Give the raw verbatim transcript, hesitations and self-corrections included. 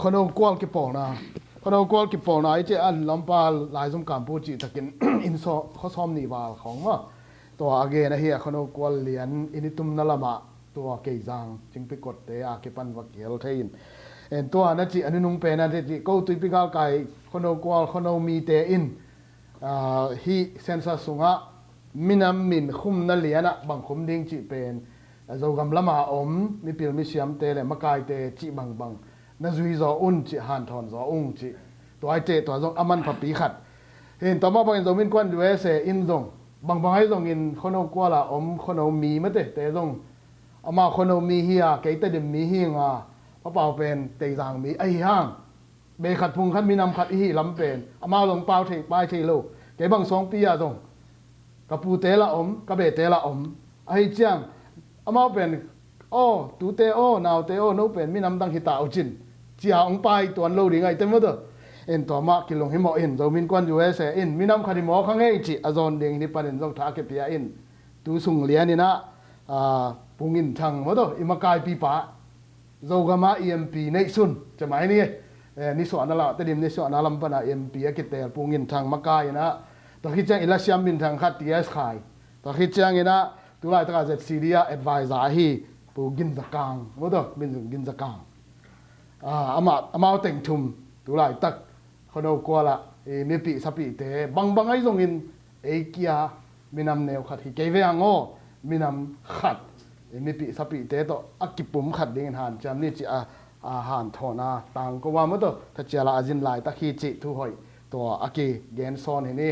Khuano Kual kipawlna. Khuano Kual kipawlna i cih an lampa laizum kampu cih takin inn sawm, khua sawm nih val khawng maw. Tua a gen ahi a, Khuano Kual lian inn i tumna lamah tua Keizang Cingpi kotte a kipan va kihel thei in. En tua na cih a nunung pen a cih ko Tuipi galkai Khuano Kual, Khuano mite in Aa, hih census sungah minam min khumna lianah bang khum ding cih pen, a, Zogam lama om mipil misiamte le makaite cih bangbang na zui zaw un cih, hanthawn zaw ung cih. Tua i cih tua zong a manphapi khat. Hin tua mah bangin Zomi Innkuan U S A in zong bangbang ahi zongin Khuano Kuala om Khuano mi matete zong amau Khuano mi hi a, kei Tedim mi hi nga, papau pen Teizang mi ahi hang. Bei khat phung khat minam khat i hih lam pen amau zong pau thei, pai thei lo. Kei bang Suangpi ah zong ka pute la om, ka bete la om. Ahi ciang amau pen, aw tute aw, naute aw, no pen minam dang hi ta uh cin, cia hong pai tuan lo ding ahi te maw tawh. En tua mah kilung hi mawh in, Zomi Innkuan U S A in minam khat hi mawk hang ei cih a zawn ding hi panin zong tha a kipia in, tu sung lian in ah, aa, Pu Ngin Thang maw tawh, i makaipipa Zogama E M P neihsun, cemai ni, eh, nisuahna lam, Tedim nisuahna lam pana E M P a kitel Pu Ngin Thang makai in ah, tua khit ciang i lasiam minthang khat T S Khai, tua khit ciang in ah tulaitaka Z C D a advisor ahi Pu Gin Za Kang maw tawh, Min Gin Za Kang. Ah, amah, amau teng thum tulaitak Khuano Kuala i mipih sapihte bangbang ahi zongin ei kia minam neu khat hi kei ve hang aw, minam khat i mipih sapihte tawh a kipum khat dingin hanciam ni cih a, a hanthawn a tangko a maw tawh, thaciala a zin laitak hi cih thu hoih tua a kigen sawn hi ni.